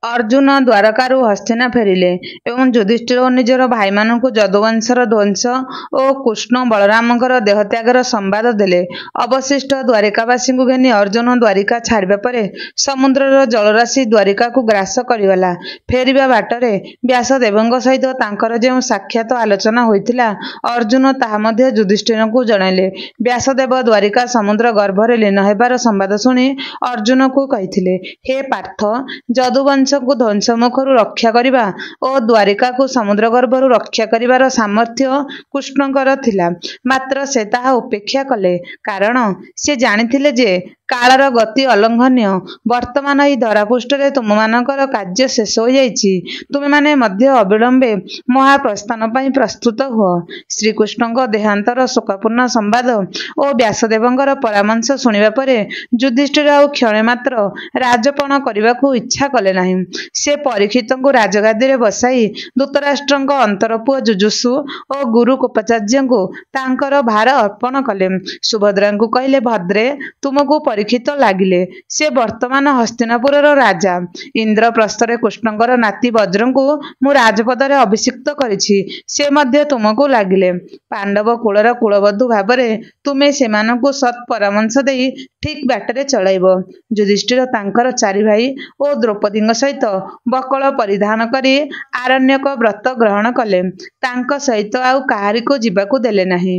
ଅର୍ଜୁନ ଦ୍ୱାରକାରୁ ହସ୍ତିନା ଫେରିଲେ ଏବଂ ଯୁଧିଷ୍ଠିର ଓ ନିଜର ଭାଇମାନଙ୍କୁ ଯଦୁବଂଶର ଧ୍ୱଂସ ଓ କୃଷ୍ଣ ବଳରାମଙ୍କର ଦେହତ୍ୟାଗର ସମ୍ବାଦ ଦେଲେ। ଅବଶିଷ୍ଟ ଦ୍ୱାରିକାବାସୀଙ୍କୁ ଘେନି ଅର୍ଜୁନ ଦ୍ୱାରିକା ଛାଡ଼ିବା ପରେ ସମୁଦ୍ରର ଜଳରାଶି ଦ୍ୱାରିକାକୁ ଗ୍ରାସ କରିଗଲା। ଫେରିବା ବାଟରେ ବ୍ୟାସଦେବଙ୍କ ସହିତ ତାଙ୍କର ଯେଉଁ ସାକ୍ଷାତ ଆଲୋଚନା ହୋଇଥିଲା, ଅର୍ଜୁନ ତାହା ମଧ୍ୟ ଯୁଧିଷ୍ଠିରଙ୍କୁ ଜଣାଇଲେ। ବ୍ୟାସଦେବ ଦ୍ୱାରିକା ସମୁଦ୍ର ଗର୍ଭରେ ଲୀନ ହେବାର ସମ୍ବାଦ ଶୁଣି ଅର୍ଜୁନଙ୍କୁ କହିଥିଲେ, ହେ ପାର୍ଥ, ଯଦୁବଂଶକୁ ଧ୍ୱଂସମୁଖରୁ ରକ୍ଷା କରିବା ଓ ଦ୍ୱାରିକାକୁ ସମୁଦ୍ରଗର୍ଭରୁ ରକ୍ଷା କରିବାର ସାମର୍ଥ୍ୟ କୃଷ୍ଣଙ୍କର ଥିଲା। ମାତ୍ର ସେ ତାହା ଉପେକ୍ଷା କଲେ, କାରଣ ସେ ଜାଣିଥିଲେ ଯେ କାଳର ଗତି ଅଲଙ୍ଘନୀୟ। ବର୍ତ୍ତମାନ ଏହି ଧରାପୃଷ୍ଠରେ ତୁମମାନଙ୍କର କାର୍ଯ୍ୟ ଶେଷ ହୋଇଯାଇଛି। ତୁମେମାନେ ମଧ୍ୟ ଅବିଳମ୍ବେ ମହାପ୍ରସ୍ଥାନ ପାଇଁ ପ୍ରସ୍ତୁତ ହୁଅ। ଶ୍ରୀକୃଷ୍ଣଙ୍କ ଦେହାନ୍ତର ଶୋକାପୂର୍ଣ୍ଣ ସମ୍ବାଦ ଓ ବ୍ୟାସଦେବଙ୍କର ପରାମର୍ଶ ଶୁଣିବା ପରେ ଯୁଧିଷ୍ଠିର ଆଉ କ୍ଷଣେମାତ୍ର ରାଜପଣ କରିବାକୁ ଇଚ୍ଛା କଲେ ନାହିଁ। ସେ ପରୀକ୍ଷିତଙ୍କୁ ରାଜଗାଦିରେ ବସାଇ ଧୃତରାଷ୍ଟ୍ରଙ୍କ ଅନ୍ତରପୁଅ ଯୁଯୁତ୍ସୁ ଓ ଗୁରୁ କୃପାଚାର୍ଯ୍ୟଙ୍କୁ ତାଙ୍କର ଭାର ଅର୍ପଣ କଲେ। ସୁଭଦ୍ରାଙ୍କୁ କହିଲେ, ଭଦ୍ରେ, ତୁମକୁ ପରୀକ୍ଷିତ ଲାଗିଲେ। ସେ ବର୍ତ୍ତମାନ ହସ୍ତିନାପୁରର ରାଜା। ଇନ୍ଦ୍ରପ୍ରସ୍ଥରେ କୃଷ୍ଣଙ୍କର ନାତି ବଜ୍ରଙ୍କୁ ମୁଁ ରାଜପଦରେ ଅଭିଷିକ୍ତ କରିଛି। ସେ ମଧ୍ୟ ତୁମକୁ ଲାଗିଲେ। ପାଣ୍ଡବ କୁଳର କୁଳବଧୂ ଭାବରେ ତୁମେ ସେମାନଙ୍କୁ ସତ୍ ପରାମର୍ଶ ଦେଇ ଠିକ୍ ବାଟରେ ଚଳାଇବ। ଯୁଧିଷ୍ଠିର ତାଙ୍କର ଚାରିଭାଇ ଓ ଦ୍ରୌପଦୀଙ୍କ ସହିତ ବକଳ ପରିଧାନ କରି ଆରଣ୍ୟକ ବ୍ରତ ଗ୍ରହଣ କଲେ। ତାଙ୍କ ସହିତ ଆଉ କାହାରିକୁ ଯିବାକୁ ଦେଲେ ନାହିଁ।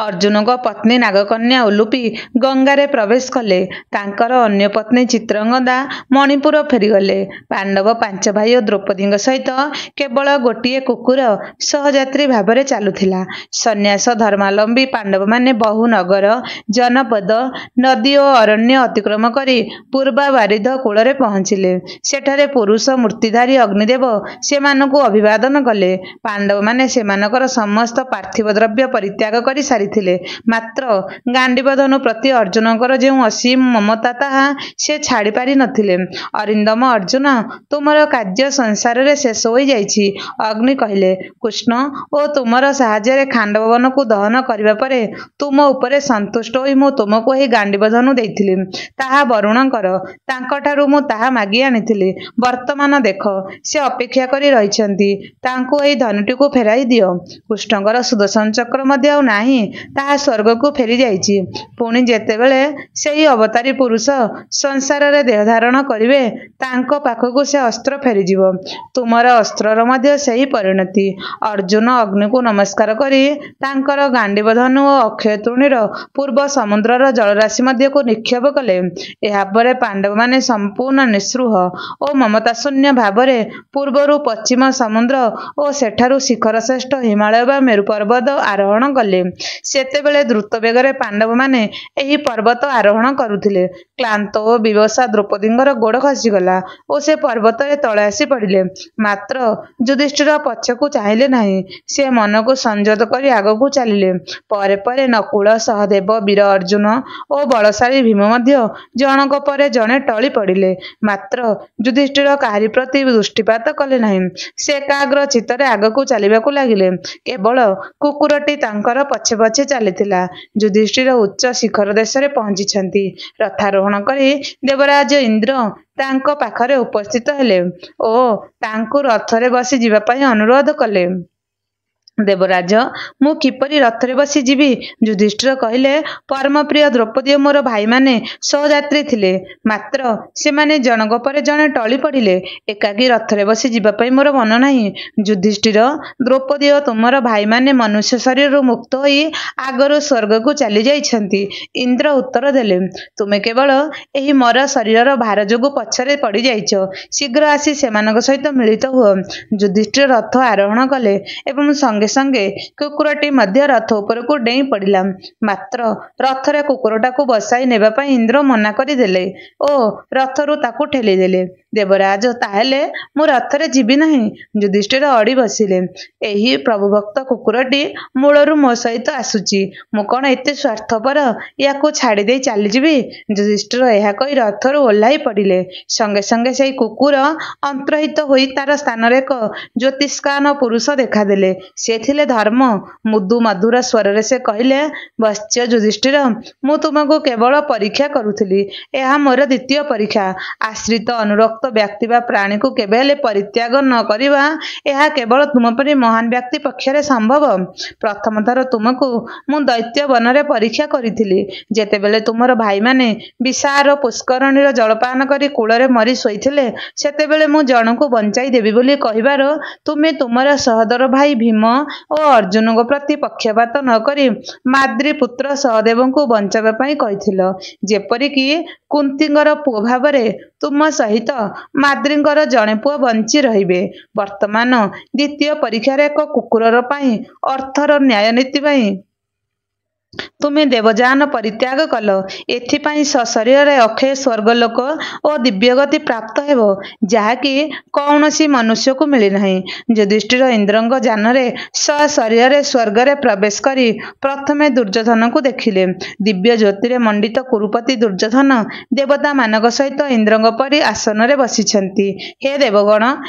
ଅର୍ଜୁନଙ୍କ ପତ୍ନୀ ନାଗକନ୍ୟା ଉଲୂପୀ ଗଙ୍ଗାରେ ପ୍ରବେଶ କଲେ। ତାଙ୍କର ଅନ୍ୟ ପତ୍ନୀ ଚିତ୍ରାଙ୍ଗଦା ମଣିପୁର ଫେରିଗଲେ। ପାଣ୍ଡବ ପାଞ୍ଚଭାଇ ଓ ଦ୍ରୌପଦୀଙ୍କ ସହିତ କେବଳ ଗୋଟିଏ କୁକୁର ସହଯାତ୍ରୀ ଭାବରେ ଚାଲୁଥିଲା। ସନ୍ନ୍ୟାସ ଧର୍ମାବଲମ୍ବୀ ପାଣ୍ଡବମାନେ ବହୁ ନଗର, ଜନପଦ, ନଦୀ ଓ ଅରଣ୍ୟ ଅତିକ୍ରମ କରି ପୂର୍ବାବାରିଧ କୂଳରେ ପହଞ୍ଚିଲେ। ସେଠାରେ ପୁରୁଷ ମୂର୍ତ୍ତିଧାରୀ ଅଗ୍ନିଦେବ ସେମାନଙ୍କୁ ଅଭିବାଦନ କଲେ। ପାଣ୍ଡବମାନେ ସେମାନଙ୍କର ସମସ୍ତ ପାର୍ଥିବ ଦ୍ରବ୍ୟ ପରିତ୍ୟାଗ କରି ସାରିଥିଲେ। ମାତ୍ର ଗାଣ୍ଡିବ ଧନୁ ପ୍ରତି ଅର୍ଜୁନଙ୍କର ଯେଉଁ ଅସୀମ ମମତା, ତାହା ସେ ଛାଡ଼ି ପାରି ନଥିଲେ। ଅରିନ୍ଦମ ଅର୍ଜୁନ, ତୁମର କାର୍ଯ୍ୟ ସଂସାରରେ ଶେଷ ହୋଇଯାଇଛି। ଅଗ୍ନି କହିଲେ, କୃଷ୍ଣ ଓ ତୁମର ସାହାଯ୍ୟରେ ଖାଣ୍ଡବ ବନକୁ ଦହନ କରିବା ପରେ ତୁମ ଉପରେ ସନ୍ତୁଷ୍ଟ ହୋଇ ମୁଁ ତୁମକୁ ଏହି ଗାଣ୍ଡିବ ଧନୁ ଦେଇଥିଲି। ତାହା ବରୁଣଙ୍କର। ତାଙ୍କଠାରୁ ମୁଁ ତାହା ମାଗି ଆଣିଥିଲି। ବର୍ତ୍ତମାନ ଦେଖ, ସେ ଅପେକ୍ଷା କରି ରହିଛନ୍ତି। ତାଙ୍କୁ ଏହି ଧନୁଟିକୁ ଫେରାଇ ଦିଅ। କୃଷ୍ଣଙ୍କର ସୁଦର୍ଶନ ଚକ୍ର ମଧ୍ୟ ଆଉ ନାହିଁ, ତାହା ସ୍ୱର୍ଗକୁ ଫେରିଯାଇଛି। ପୁଣି ଯେତେବେଳେ ସେହି ଅବତାରୀ ପୁରୁଷ ସଂସାରରେ ଦେହଧାରଣ କରିବେ, ତାଙ୍କ ପାଖକୁ ସେ ଅସ୍ତ୍ର ଫେରିଯିବ। ତୁମର ଅସ୍ତ୍ରର ମଧ୍ୟ ସେହି ପରିଣତି। ଅର୍ଜୁନ ଅଗ୍ନିଙ୍କୁ ନମସ୍କାର କରି ତାଙ୍କର ଗାଣ୍ଡିବ ଧନୁ ଓ ଅକ୍ଷୟ ତୂଣୀର ପୂର୍ବ ସମୁଦ୍ରର ଜଳରାଶି ମଧ୍ୟକୁ ନିକ୍ଷେପ କଲେ। ଏହାପରେ ପାଣ୍ଡବମାନେ ସମ୍ପୂର୍ଣ୍ଣ ନିଃସ୍ପୃହ ଓ ମମତାଶୂନ୍ୟ ଭାବରେ ପୂର୍ବରୁ ପଶ୍ଚିମ ସମୁଦ୍ର ଓ ସେଠାରୁ ଶିଖରଶ୍ରେଷ୍ଠ ହିମାଳୟ ବା ମେରୁ ପର୍ବତ ଆରୋହଣ କଲେ। ସେତେବେଳେ ଦ୍ରୁତବେଗରେ ପାଣ୍ଡବମାନେ ଏହି ପର୍ବତ ଆରୋହଣ କରୁଥିଲେ। କ୍ଳାନ୍ତ ଓ ବିବଶା ଦ୍ରୌପଦୀଙ୍କର ଗୋଡ଼ ଖସିଗଲା ଓ ସେ ପର୍ବତରେ ତଳେ ଆସି ପଡ଼ିଲେ। ମାତ୍ର ଯୁଧିଷ୍ଠିର ପଛକୁ ଚାହିଁଲେ ନାହିଁ। ସେ ମନକୁ ସଂଯତ କରି ଆଗକୁ ଚାଲିଲେ। ପରେ ପରେ ନକୁଳ, ସହଦେବ, ବୀର ଅର୍ଜୁନ ଓ ବଳଶାଳୀ ଭୀମ ମଧ୍ୟ ଜଣକ ପରେ ଜଣେ ଟଳି ପଡ଼ିଲେ। ମାତ୍ର ଯୁଧିଷ୍ଠିର କାହାରି ପ୍ରତି ଦୃଷ୍ଟିପାତ କଲେ ନାହିଁ। ସେ ଏକାଗ୍ର ଚିତ୍ତରେ ଆଗକୁ ଚାଲିବାକୁ ଲାଗିଲେ। କେବଳ କୁକୁରଟି ତାଙ୍କର ପଛେ ପଛେ ଚାଲିଥିଲା। ଯୁଧିଷ୍ଠିର ଉଚ୍ଚ ଶିଖର ଦେଶରେ ପହଞ୍ଚିଛନ୍ତି। ରଥାରୋହଣ କରି ଦେବରାଜ ଇନ୍ଦ୍ର ତାଙ୍କ ପାଖରେ ଉପସ୍ଥିତ ହେଲେ ଓ ତାଙ୍କୁ ରଥରେ ବସି ଯିବା ପାଇଁ ଅନୁରୋଧ କଲେ। ଦେବରାଜ, ମୁଁ କିପରି ରଥରେ ବସି ଯିବି? ଯୁଧିଷ୍ଠିର କହିଲେ, ପରମପ୍ରିୟ ଦ୍ରୌପଦୀ ଓ ମୋର ଭାଇମାନେ ସହଯାତ୍ରୀ ଥିଲେ। ମାତ୍ର ସେମାନେ ଜଣକ ପରେ ଜଣେ ଟଳି ପଡ଼ିଲେ। ଏକାକୀ ରଥରେ ବସି ଯିବା ପାଇଁ ମୋର ମନ ନାହିଁ। ଯୁଧିଷ୍ଠିର, ଦ୍ରୌପଦୀ ଓ ତୁମର ଭାଇମାନେ ମନୁଷ୍ୟ ଶରୀରରୁ ମୁକ୍ତ ହୋଇ ଆଗରୁ ସ୍ୱର୍ଗକୁ ଚାଲିଯାଇଛନ୍ତି। ଇନ୍ଦ୍ର ଉତ୍ତର ଦେଲେ, ତୁମେ କେବଳ ଏହି ମର ଶରୀରର ଭାର ଯୋଗୁଁ ପଛରେ ପଡ଼ିଯାଇଛ। ଶୀଘ୍ର ଆସି ସେମାନଙ୍କ ସହିତ ମିଳିତ ହୁଅ। ଯୁଧିଷ୍ଠିର ରଥ ଆରୋହଣ କଲେ ଏବଂ ସଙ୍ଗେ ସଙ୍ଗେ କୁକୁରଟି ମଧ୍ୟ ରଥ ଉପରକୁ ଡେଇଁ ପଡ଼ିଲା। ମାତ୍ର ରଥରେ କୁକୁରଟାକୁ ବସାଇ ନେବା ପାଇଁ ଇନ୍ଦ୍ର ମନା କରିଦେଲେ ଓ ରଥରୁ ତାକୁ ଠେଲିଦେଲେ। ଦେବରାଜ, ତାହେଲେ ମୁଁ ରଥରେ ଯିବି ନାହିଁ। ଯୁଧିଷ୍ଠିର ଅଡ଼ି ବସିଲେ। ଏହି ପ୍ରଭୁଭକ୍ତ କୁକୁରଟି ମୂଳରୁ ମୋ ସହିତ ଆସୁଛି। ମୁଁ କ'ଣ ଏତେ ସ୍ୱାର୍ଥପର, ୟାକୁ ଛାଡ଼ିଦେଇ ଚାଲିଯିବି? ଯୁଧିଷ୍ଠିର ଏହା କହି ରଥରୁ ଓହ୍ଲାଇ ପଡ଼ିଲେ। ସଙ୍ଗେ ସଙ୍ଗେ ସେହି କୁକୁର ଅନ୍ତର୍ହିତ ହୋଇ ତାର ସ୍ଥାନରେ ଏକ ଜ୍ୟୋତିଷ୍କାନ ପୁରୁଷ ଦେଖାଦେଲେ। ସେ ଥିଲେ ଧର୍ମ। ମୃଦୁ ମଧୁର ସ୍ୱରରେ ସେ କହିଲେ, ବତ୍ସ ଯୁଧିଷ୍ଠିର, ମୁଁ ତୁମକୁ କେବଳ ପରୀକ୍ଷା କରୁଥିଲି। ଏହା ମୋର ଦ୍ୱିତୀୟ ପରୀକ୍ଷା। ଆଶ୍ରିତ ଅନୁରକ୍ତ ବ୍ୟକ୍ତି ବା ପ୍ରାଣୀକୁ କେବେହେଲେ ପରିତ୍ୟାଗ ନ କରିବା, ଏହା କେବଳ ତୁମପରି ମହାନ୍ ବ୍ୟକ୍ତି ପକ୍ଷରେ ସମ୍ଭବ। ପ୍ରଥମ ଥର ତୁମକୁ ମୁଁ ଦୈତ୍ୟ ବନରେ ପରୀକ୍ଷା କରିଥିଲି। ଯେତେବେଳେ ତୁମର ଭାଇମାନେ ବିଷାର ପୁଷ୍କରିଣୀର ଜଳପାନ କରି କୂଳରେ ମରି ଶୋଇଥିଲେ, ସେତେବେଳେ ମୁଁ ଜଣଙ୍କୁ ବଞ୍ଚାଇ ଦେବି ବୋଲି କହିବାରୁ ତୁମେ ତୁମର ସହୋଦର ଭାଇ ଭୀମ ଓ ଅର୍ଜୁନଙ୍କ ପ୍ରତି ପକ୍ଷପାତ ନ କରି ମାଦ୍ରୀପୁତ୍ର ସହଦେବଙ୍କୁ ବଞ୍ଚାଇବା ପାଇଁ କହିଥିଲ, ଯେପରିକି କୁନ୍ତୀଙ୍କର ପୁଅ ଭାବରେ ତୁମ ସହିତ ମାଦ୍ରୀଙ୍କର ଜଣେ ପୁଅ ବଞ୍ଚି ରହିବେ। ବର୍ତ୍ତମାନ ଦ୍ୱିତୀୟ ପରୀକ୍ଷାରେ ଏକ କୁକୁରର ପାଇଁ ଅର୍ଥର ନ୍ୟାୟନୀତି ପାଇଁ ତୁମେ ଦେବଯାନ ପରିତ୍ୟାଗ କଲ। ଏଥିପାଇଁ ସଶରୀରରେ ଅକ୍ଷୟ ସ୍ୱର୍ଗଲୋକ ଓ ଦିବ୍ୟଗତି ପ୍ରାପ୍ତ ହେବ, ଯାହାକି କୌଣସି ମନୁଷ୍ୟକୁ ମିଳିନାହିଁ। ଯୁଧିଷ୍ଠିର ଇନ୍ଦ୍ରଙ୍କ ଯାନରେ ସଶରୀରରେ ସ୍ୱର୍ଗରେ ପ୍ରବେଶ କରି ପ୍ରଥମେ ଦୁର୍ଯ୍ୟୋଧନଙ୍କୁ ଦେଖିଲେ। ଦିବ୍ୟ ଜ୍ୟୋତିରେ ମଣ୍ଡିତ କୁରୁପତି ଦୁର୍ଯ୍ୟୋଧନ ଦେବତାମାନଙ୍କ ସହିତ ଇନ୍ଦ୍ରଙ୍କ ପରି ଆସନରେ ବସିଛନ୍ତି। ହେ ଦେବଗଣ,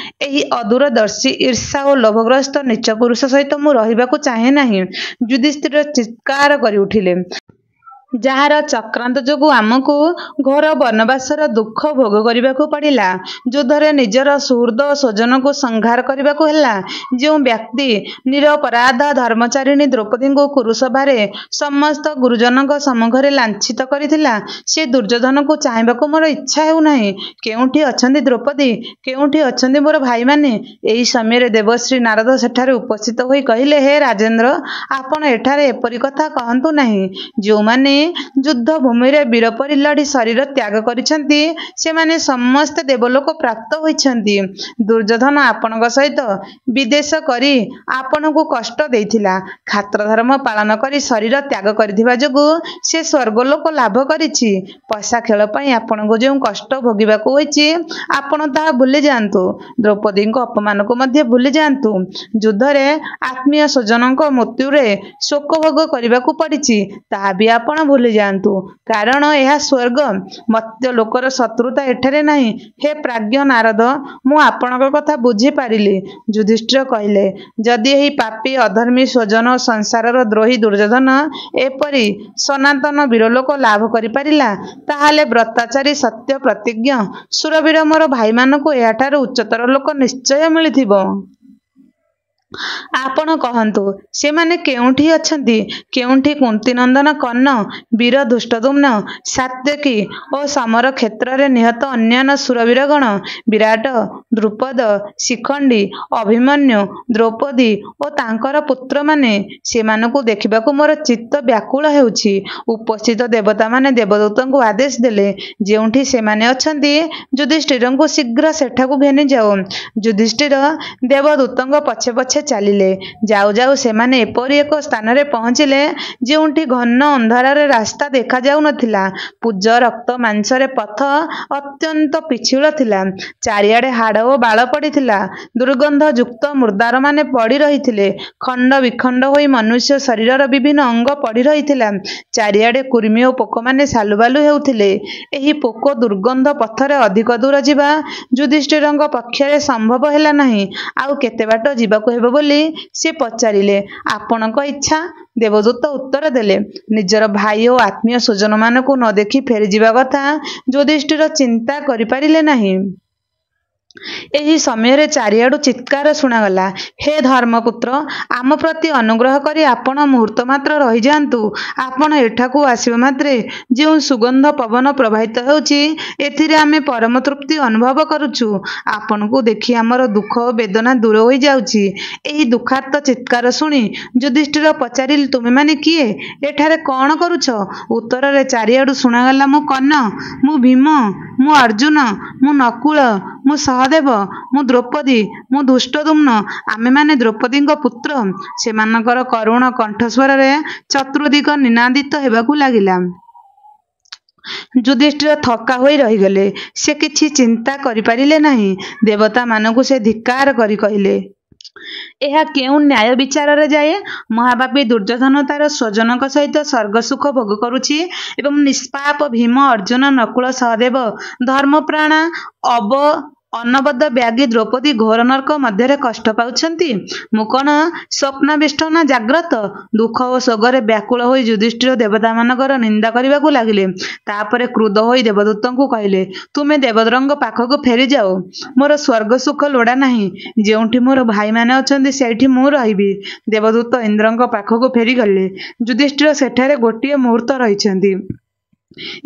ଏହି ଅଦୂରଦର୍ଶୀ, ଈର୍ଷା ଓ ଲୋଭଗ୍ରସ୍ତ ନୀଚ ପୁରୁଷ ସହିତ ମୁଁ ରହିବାକୁ ଚାହେଁ ନାହିଁ। ଯୁଧିଷ୍ଠିର ଚିତ୍କାର କରି ଉଠିଲେ। ଯାହାର ଚକ୍ରାନ୍ତ ଯୋଗୁଁ ଆମକୁ ଘୋର ବନବାସର ଦୁଃଖ ଭୋଗ କରିବାକୁ ପଡ଼ିଲା, ଯୁଦ୍ଧରେ ନିଜର ସୁହୃଦ ଓ ସ୍ୱଜନଙ୍କୁ ସଂହାର କରିବାକୁ ହେଲା, ଯେଉଁ ବ୍ୟକ୍ତି ନିରପରାଧା ଧର୍ମଚାରିଣୀ ଦ୍ରୌପଦୀଙ୍କୁ କୁରୁସଭାରେ ସମସ୍ତ ଗୁରୁଜନଙ୍କ ସମ୍ମୁଖରେ ଲାଞ୍ଛିତ କରିଥିଲା, ସେ ଦୁର୍ଯ୍ୟୋଧନକୁ ଚାହିଁବାକୁ ମୋର ଇଚ୍ଛା ହେଉନାହିଁ। କେଉଁଠି ଅଛନ୍ତି ଦ୍ରୌପଦୀ? କେଉଁଠି ଅଛନ୍ତି ମୋର ଭାଇମାନେ? ଏହି ସମୟରେ ଦେବର୍ଷି ନାରଦ ସେଠାରେ ଉପସ୍ଥିତ ହୋଇ କହିଲେ, ହେ ରାଜେନ୍ଦ୍ର, ଆପଣ ଏଠାରେ ଏପରି କଥା କହନ୍ତୁ ନାହିଁ। ଯେଉଁମାନେ ଯୁଦ୍ଧଭୂମିରେ ବୀର ପରି ଲଢ଼ି ଶରୀର ତ୍ୟାଗ କରିଛନ୍ତି, ସେମାନେ ସମସ୍ତେ ଦେବଲୋକ ପ୍ରାପ୍ତ ହୋଇଛନ୍ତି। ଦୁର୍ଯ୍ୟୋଧନ ଆପଣଙ୍କ ସହିତ ବିଦ୍ୱେଷ କରି ଆପଣଙ୍କୁ କଷ୍ଟ ଦେଇଥିଲା। କ୍ଷାତ୍ରଧର୍ମ ପାଳନ କରି ଶରୀର ତ୍ୟାଗ କରିଥିବା ଯୋଗୁଁ ସେ ସ୍ୱର୍ଗଲୋକ ଲାଭ କରିଛି। ପଶାଖେଳ ପାଇଁ ଆପଣଙ୍କୁ ଯେଉଁ କଷ୍ଟ ଭୋଗିବାକୁ ହୋଇଛି, ଆପଣ ତାହା ଭୁଲିଯାଆନ୍ତୁ। ଦ୍ରୌପଦୀଙ୍କ ଅପମାନକୁ ମଧ୍ୟ ଭୁଲିଯାଆନ୍ତୁ। ଯୁଦ୍ଧରେ ଆତ୍ମୀୟ ସ୍ୱଜନଙ୍କ ମୃତ୍ୟୁରେ ଶୋକ ଭୋଗ କରିବାକୁ ପଡ଼ିଛି, ତାହା ବି ଆପଣ ଭୁଲିଯାଆନ୍ତୁ। କାରଣ ଏହା ସ୍ୱର୍ଗ। ମର୍ତ୍ତ୍ୟଲୋକର ଶତ୍ରୁତା ଏଠାରେ ନାହିଁ। ହେ ପ୍ରାଜ୍ଞ ନାରଦ, ମୁଁ ଆପଣଙ୍କ କଥା ବୁଝିପାରିଲି। ଯୁଧିଷ୍ଠିର କହିଲେ, ଯଦି ଏହି ପାପୀ, ଅଧର୍ମୀ, ସ୍ୱଜନ ଓ ସଂସାରର ଦ୍ରୋହୀ ଦୁର୍ଯ୍ୟୋଧନ ଏପରି ସନାତନ ବୀରଲୋକ ଲାଭ କରିପାରିଲା, ତାହାହେଲେ ବ୍ରତାଚାରୀ, ସତ୍ୟପ୍ରତିଜ୍ଞ, ଶୂରବୀର ମୋର ଭାଇମାନଙ୍କୁ ଏହାଠାରୁ ଉଚ୍ଚତର ଲୋକ ନିଶ୍ଚୟ ମିଳିଥିବ। ଆପଣ କହନ୍ତୁ, ସେମାନେ କେଉଁଠି ଅଛନ୍ତି? କେଉଁଠି କୁନ୍ତୀନନ୍ଦନ କର୍ଣ୍ଣ, ବୀର ଧୃଷ୍ଟଦ୍ୟୁମ୍ନ, ସାତ୍ୟକି ଓ ସମର କ୍ଷେତ୍ରରେ ନିହତ ଅନ୍ୟାନ୍ୟ ଶୂରବୀରଗଣ? ବିରାଟ, ଦ୍ରୁପଦ, ଶିଖଣ୍ଡୀ, ଅଭିମନ୍ୟୁ, ଦ୍ରୌପଦୀ ଓ ତାଙ୍କର ପୁତ୍ରମାନେ? ସେମାନଙ୍କୁ ଦେଖିବାକୁ ମୋର ଚିତ୍ତ ବ୍ୟାକୁଳ ହେଉଛି। ଉପସ୍ଥିତ ଦେବତାମାନେ ଦେବଦୂତଙ୍କୁ ଆଦେଶ ଦେଲେ, ଯେଉଁଠି ସେମାନେ ଅଛନ୍ତି, ଯୁଧିଷ୍ଠିରଙ୍କୁ ଶୀଘ୍ର ସେଠାକୁ ଘେନିଯାଅ। ଯୁଧିଷ୍ଠିର ଦେବଦୂତଙ୍କ ପଛେ ପଛେ ଚାଲିଲେ। ଯାଉ ଯାଉ ସେମାନେ ଏପରି ଏକ ସ୍ଥାନରେ ପହଞ୍ଚିଲେ, ଯେଉଁଠି ଘନ ଅନ୍ଧାରରେ ରାସ୍ତା ଦେଖାଯାଉନଥିଲା। ପୂଜ ରକ୍ତ ମାଂସରେ ପଥ ଅତ୍ୟନ୍ତ ପିଚ୍ଛିଳ ଥିଲା। ଚାରିଆଡ଼େ ହାଡ଼ ଓ ବାଳ ପଡ଼ିଥିଲା। ଦୁର୍ଗନ୍ଧଯୁକ୍ତ ମୁର୍ଦ୍ଦାରମାନେ ପଡ଼ି ରହିଥିଲେ। ଖଣ୍ଡ ବିଖଣ୍ଡ ହୋଇ ମନୁଷ୍ୟ ଶରୀରର ବିଭିନ୍ନ ଅଙ୍ଗ ପଡ଼ି ରହିଥିଲା। ଚାରିଆଡ଼େ କୃମି ଓ ପୋକମାନେ ସାଲୁବାଲୁ ହେଉଥିଲେ। ଏହି ପୋକ ଦୁର୍ଗନ୍ଧ ପଥରେ ଅଧିକ ଦୂର ଯିବା ଯୁଧିଷ୍ଠିରଙ୍କ ପକ୍ଷରେ ସମ୍ଭବ ହେଲା ନାହିଁ। ଆଉ କେତେ ବାଟ ଯିବାକୁ ହେବ ବୋଲି ସେ ପଚାରିଲେ। ଆପଣଙ୍କ ଇଚ୍ଛା, ଦେବଦୂତ ଉତ୍ତର ଦେଲେ। ନିଜର ଭାଇ ଓ ଆତ୍ମୀୟ ସ୍ୱଜନମାନଙ୍କୁ ନ ଦେଖି ଫେରିଯିବା କଥା ଯୁଧିଷ୍ଠିର ଚିନ୍ତା କରିପାରିଲେ ନାହିଁ। ଏହି ସମୟରେ ଚାରିଆଡ଼ୁ ଚିତ୍କାର ଶୁଣାଗଲା, ହେ ଧର୍ମପୁତ୍ର, ଆମ ପ୍ରତି ଅନୁଗ୍ରହ କରି ଆପଣ ମୁହୂର୍ତ୍ତ ମାତ୍ର ରହିଯାଆନ୍ତୁ। ଆପଣ ଏଠାକୁ ଆସିବା ମାତ୍ରେ ଯେଉଁ ସୁଗନ୍ଧ ପବନ ପ୍ରବାହିତ ହେଉଛି, ଏଥିରେ ଆମେ ପରମ ତୃପ୍ତି ଅନୁଭବ କରୁଛୁ। ଆପଣଙ୍କୁ ଦେଖି ଆମର ଦୁଃଖ ଓ ବେଦନା ଦୂର ହୋଇଯାଉଛି। ଏହି ଦୁଃଖାର୍ତ୍ତ ଚିତ୍କାର ଶୁଣି ଯୁଧିଷ୍ଠିର ପଚାରିଲେ, ତୁମେମାନେ କିଏ? ଏଠାରେ କ'ଣ କରୁଛ? ଉତ୍ତରରେ ଚାରିଆଡ଼ୁ ଶୁଣାଗଲା, ମୁଁ କର୍ଣ୍ଣ, ମୁଁ ଭୀମ, ମୁଁ ଅର୍ଜୁନ, ମୁଁ ନକୁଳ, ମୁଁ ସହଦେବ, ମୁଁ ଦ୍ରୌପଦୀ, ମୁଁ ଧୃଷ୍ଟଦ୍ୟୁମ୍ନ, ଆମେମାନେ ଦ୍ରୌପଦୀଙ୍କ ପୁତ୍ର। ସେମାନଙ୍କର କରୁଣ କଣ୍ଠସ୍ୱରରେ ଚତୁର୍ଦ୍ଦିଗ ନିନାଦିତ ହେବାକୁ ଲାଗିଲା। ଯୁଧିଷ୍ଠିର ଥକ୍କା ହୋଇ ରହିଗଲେ। ସେ କିଛି ଚିନ୍ତା କରିପାରିଲେ ନାହିଁ। ଦେବତାମାନଙ୍କୁ ସେ ଧିକ୍କାର କରି କହିଲେ, ଏହା କେଉଁ ନ୍ୟାୟ ବିଚାରରେ ଯାଏ? ମହାପାପୀ ଦୁର୍ଯ୍ୟୋଧନ ତାର ସ୍ୱଜନଙ୍କ ସହିତ ସ୍ୱର୍ଗସୁଖ ଭୋଗ କରୁଛି ଏବଂ ନିଷ୍ପାପ ଭୀମ, ଅର୍ଜୁନ, ନକୁଳ, ସହଦେବ ଧର୍ମପ୍ରାଣା ଅନବଦ୍ୟବ୍ୟାଗୀ ଦ୍ରୌପଦୀ ଘୋର ନର୍କ ମଧ୍ୟରେ କଷ୍ଟ ପାଉଛନ୍ତି। ମୁଁ କ'ଣ ସ୍ୱପ୍ନାବିଷ୍ଟ ନା ଜାଗ୍ରତ? ଦୁଃଖ ଓ ଶୋକରେ ବ୍ୟାକୁଳ ହୋଇ ଯୁଧିଷ୍ଠିର ଦେବତାମାନଙ୍କର ନିନ୍ଦା କରିବାକୁ ଲାଗିଲେ। ତା'ପରେ କ୍ରୁଦ୍ଧ ହୋଇ ଦେବଦୂତଙ୍କୁ କହିଲେ, ତୁମେ ଦେବେନ୍ଦ୍ରଙ୍କ ପାଖକୁ ଫେରିଯାଅ। ମୋର ସ୍ୱର୍ଗସୁଖ ଲୋଡ଼ା ନାହିଁ। ଯେଉଁଠି ମୋର ଭାଇମାନେ ଅଛନ୍ତି, ସେଇଠି ମୁଁ ରହିବି। ଦେବଦୂତ ଇନ୍ଦ୍ରଙ୍କ ପାଖକୁ ଫେରିଗଲେ। ଯୁଧିଷ୍ଠିର ସେଠାରେ ଗୋଟିଏ ମୁହୂର୍ତ୍ତ ରହିଛନ୍ତି,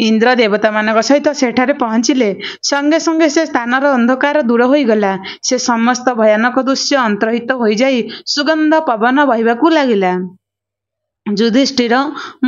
ଇନ୍ଦ୍ର ଦେବତାମାନଙ୍କ ସହିତ ସେଠାରେ ପହଞ୍ଚିଲେ। ସଙ୍ଗେ ସଙ୍ଗେ ସେ ସ୍ଥାନର ଅନ୍ଧକାର ଦୂର ହୋଇଗଲା। ସେ ସମସ୍ତ ଭୟାନକ ଦୃଶ୍ୟ ଅନ୍ତର୍ହିତ ହୋଇଯାଇ ସୁଗନ୍ଧ ପବନ ବହିବାକୁ ଲାଗିଲା। ଯୁଧିଷ୍ଠିର,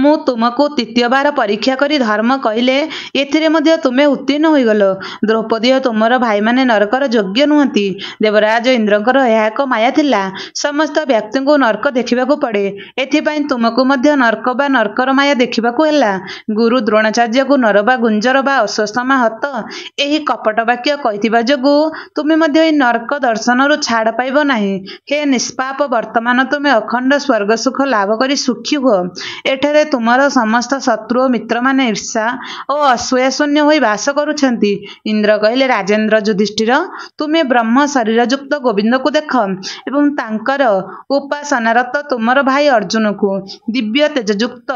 ମୁଁ ତୁମକୁ ତୃତୀୟବାର ପରୀକ୍ଷା କରି ଧର୍ମ କହିଲେ, ଏଥିରେ ମଧ୍ୟ ତୁମେ ଉତ୍ତୀର୍ଣ୍ଣ ହୋଇଗଲ। ଦ୍ରୌପଦୀ ଓ ତୁମର ଭାଇମାନେ ନରକର ଯୋଗ୍ୟ ନୁହନ୍ତି। ଦେବରାଜ ଇନ୍ଦ୍ରଙ୍କର ଏହା ଏକ ମାୟା ଥିଲା। ସମସ୍ତ ବ୍ୟକ୍ତିଙ୍କୁ ନର୍କ ଦେଖିବାକୁ ପଡ଼େ। ଏଥିପାଇଁ ତୁମକୁ ମଧ୍ୟ ନର୍କ ବା ନର୍କର ମାୟା ଦେଖିବାକୁ ହେଲା। ଗୁରୁ ଦ୍ରୋଣାଚାର୍ଯ୍ୟଙ୍କୁ ନର ବା ଗୁଞ୍ଜର ବା ଅଶ୍ୱତ୍ଥାମା ହତ ଏହି କପଟ ବାକ୍ୟ କହିଥିବା ଯୋଗୁଁ ତୁମେ ମଧ୍ୟ ଏହି ନର୍କ ଦର୍ଶନରୁ ଛାଡ଼ ପାଇବ ନାହିଁ। ହେ ନିଷ୍ପାପ, ବର୍ତ୍ତମାନ ତୁମେ ଅଖଣ୍ଡ ସ୍ୱର୍ଗସୁଖ ଲାଭ କରି ସୁଖୀ ହୁଅ। ଏଠାରେ ତୁମର ସମସ୍ତ ଶତ୍ରୁ ଓ ମିତ୍ରମାନେ ଈର୍ଷା ଓ ଅସୂୟାଶୂନ୍ୟ ହୋଇ ବାସ କରୁଛନ୍ତି। ଇନ୍ଦ୍ର କହିଲେ, ରାଜେନ୍ଦ୍ର ଯୁଧିଷ୍ଠିର, ତୁମେ ବ୍ରହ୍ମ ଶରୀରଯୁକ୍ତ ଗୋବିନ୍ଦଙ୍କୁ ଦେଖ ଏବଂ ତାଙ୍କର ଉପାସନାରତ ତୁମର ଭାଇ ଅର୍ଜୁନଙ୍କୁ। ଦିବ୍ୟ ତେଜଯୁକ୍ତ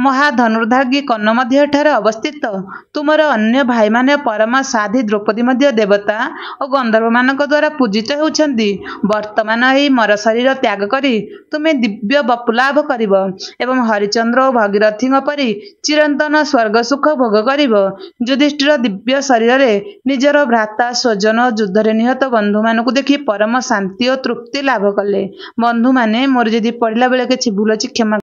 ମହାଧନୁର୍ଧାରୀ କର୍ଣ୍ଣ ମଧ୍ୟ ଏଠାରେ ଅବସ୍ଥିତ। ତୁମର ଅନ୍ୟ ଭାଇମାନେ ଓ ପରମ ସାଧ୍ୱୀ ଦ୍ରୌପଦୀ ମଧ୍ୟ ଦେବତା ଓ ଗନ୍ଧର୍ବମାନଙ୍କ ଦ୍ୱାରା ପୂଜିତ ହେଉଛନ୍ତି। ବର୍ତ୍ତମାନ ଏହି ମରଶରୀର ତ୍ୟାଗ କରି ତୁମେ ଦିବ୍ୟ ବପୁଲାଭ କରିବ ଏବଂ ହରିଶ୍ଚନ୍ଦ୍ର ଓ ଭଗୀରଥଙ୍କ ପରି ଚିରନ୍ତନ ସ୍ୱର୍ଗସୁଖ ଭୋଗ କରିବ। ଯୁଧିଷ୍ଠିର ଦିବ୍ୟ ଶରୀରରେ ନିଜର ଭ୍ରାତା, ସ୍ୱଜନ ଓ ଯୁଦ୍ଧରେ ନିହତ ବନ୍ଧୁମାନଙ୍କୁ ଦେଖି ପରମ ଶାନ୍ତି ଓ ତୃପ୍ତି ଲାଭ କଲେ। ବନ୍ଧୁମାନେ, ମୋର ଯଦି ପଢ଼ିଲା ବେଳେ କିଛି ଭୁଲ ଅଛି, କ୍ଷମା